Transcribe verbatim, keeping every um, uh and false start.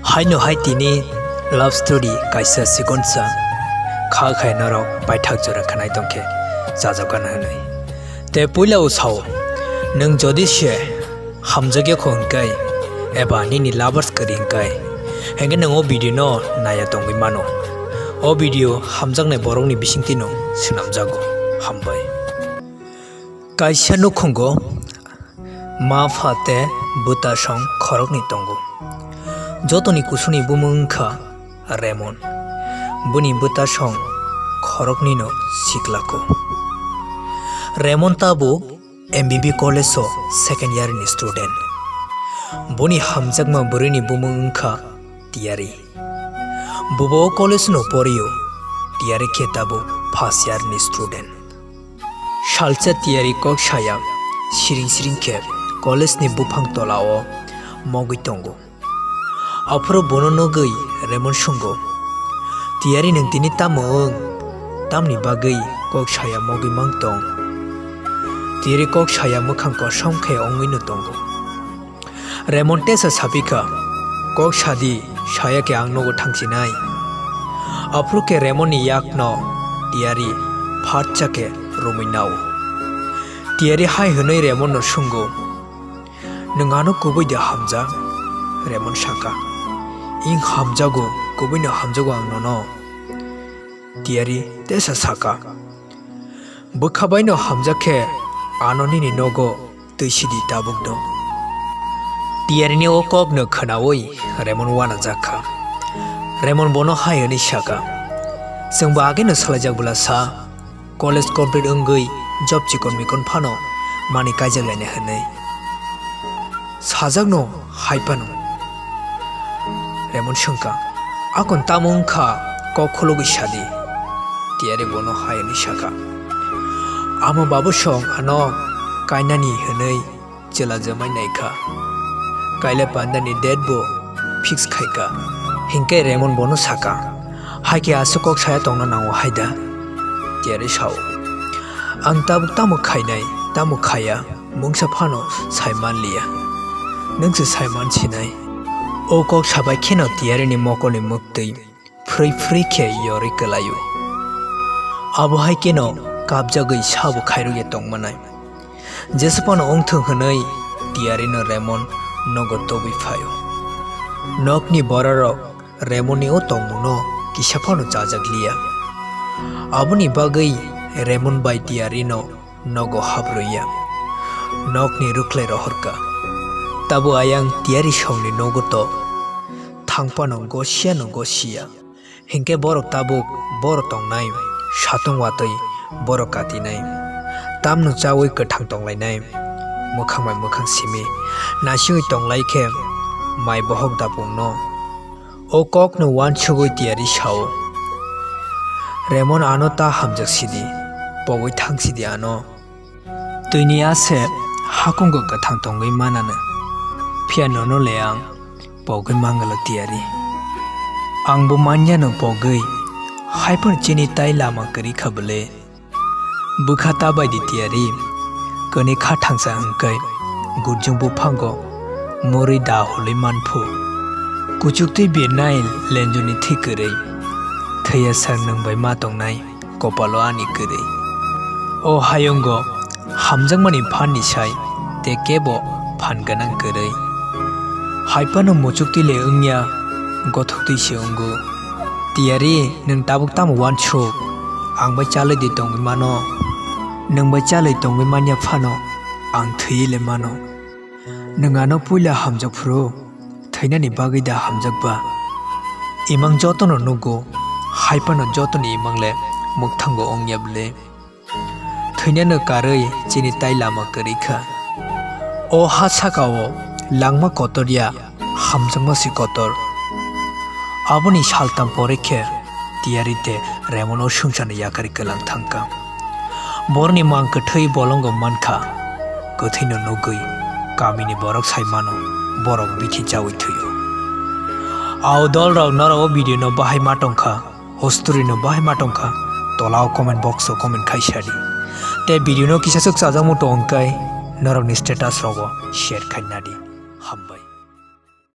Haino hai tini love story kaisa sikonsa kha khai norok paithak jora khanai tongkhe chajak gana hwnwi. Te puila o sao, nwng jodi se hamjakya kho hwnkai eba nini lovers kwrwi hwnkai, hwnkhe nwng o video no naya tongwi mano. O video hamjaknai borokni bisingtwi no swnamjago. Hambai. Kaisa nukhungo ma pha tei bwtasong khoroknwi tongo. Jotoni kusuni bumung wngkha Raymond. Buni bwtasong khoroknwino siklako. Raymond tabuk M B B college o second year ni student. Buni hamjakma bwrwini bumung wngkha Tiyari. Bubo o college no porio, Tiyari khe tabuk first year ni student. Salsa Tiyari kok saya siring siring khe college ni buphang tola o mogwi tongo. Aphuru bono nugwi Raymond sungo, "Tiyari nwng tini tamo wng? Tamni bagwi kok saya mogwi mang tong?" Tiyari kok saya mwkhang kosom khe ongwi no tongo. Raymond tesa sapikha, "Kok sadi, saya khe ang nogo thangsinai." Aphuru khe Raymond ni yak no Tiyari phatsa khe romwi nao. Tiyari hai hwnwi Raymond no sungo, "Nwng ano kubui de hamjak?" Raymond saka, "Ing hamjago, kubui no hamjago ang nono." Tiyari tesa saka, "Bwkha bai no hamjak khe ano nini nogo twi sidi tabuk do." Tiyari ni o kok no khwnawi Raymond uanajak kha. Raymond bono hai hwnwi saka, "Chwng bo age no salaijak bwla sa, college complete wngwi job chikon mikon phano mani kaijak lainai hwnwi. Sajakno hai phano." Raymond swngkha, "Akon tamo wngkha kok khulugwi sadi?" Tiyari bono hai hwnwi sakha, "Amo babu song ano kainani hwnwi chwla jamai naikha. Kaila pandani date bo fix khaikha." Hinkhe Raymond bono saka, "Haikhe aswk kok saya tongna nango haida?" Tiyari sao, "Ang tabuk tamo khainai, tamo khaya, mungsa phano sai manliya. Nwngse sai mansinai." O kok sabai kheno Tiyarini mokolni mwktwi phrwi phrwi khe yorwi kwlaio. Abo hai kheno kapjagwi sabo khairokya tongmanai. Jesa phano wngthung hwnwi Tiyarino Raymond nogo tobwi phaio. Nokni bororok Raymondni o tongmungno kisa phano chajak liya. Aboni bagwi Raymond bai Tiyarino nogo habrwiya. Nokni rwkhlai rohorkha. Tabo ayang Tiyari songni nogo to thangphano gosiya no gosiya. Hinkhe borok tabuk boro tongnai, satung watwi boro katinai. Tamno chawi kwthang tonglainai. Mwkhang bai mwkhang simi nasingwi tonglai khe mai bohok dapungno. O kokno uansugwi Tiyari sao, "Raymond ano ta hamjak sidi, pogwi thang sidi ano. Twini ase hakungo kwthang tongwi manano, phiya nono le ang pogwi mangalo Tiyari. Ang bo manyano pogwi, hai phano chini tai lama kwrwi kha bwle." Bwkha ta bai di Tiyari, kwnwi kha thangsa hwnkhe gurjung buphango murwi da holwi manphu. Kuchuktwi birnai lenjoni thwi kwrwi, thwiya sar nwng bai ma tongnai kopalo ani kwrwi. O hayungo hamjakmani phanni sai tei kebo phan gwnang kwrwi. Hai phano muchuktwi le wngya, gothoktwi se wngo. Tiyari, nwng tabuk tamo uansuk? Ang bai chalwi di tongwi mano. Nwng bai chalwi tongwi manya phano ang thwiwi le mano. Nwng ano puila hamjak phuru, thwinani bagwi da hamjak ba? Imang jotono nugo, hai phano jotoni imang le mukthango wngya bwle. Thwinano karwi chini tai lama kwrwi kha. O ha sakao langma kotor ya, hamjakma se kotor. Aboni saltam pore khe Tiyari tei Raymond o swngcharni yakarwi kwlang thangkha. Borokni mang kwthwi bolongo mankha, kwthwino nugwi kamini borok sai mano, borok bithi chawi thwio. Ao dolrok norok o video no bahai ma tongkha, o story no bahai ma tongkha, tolao comment box o comment khai sadi. Tei video no kisa swk chajakmung tong khe norokni status rogo share khai nadi. Hambai.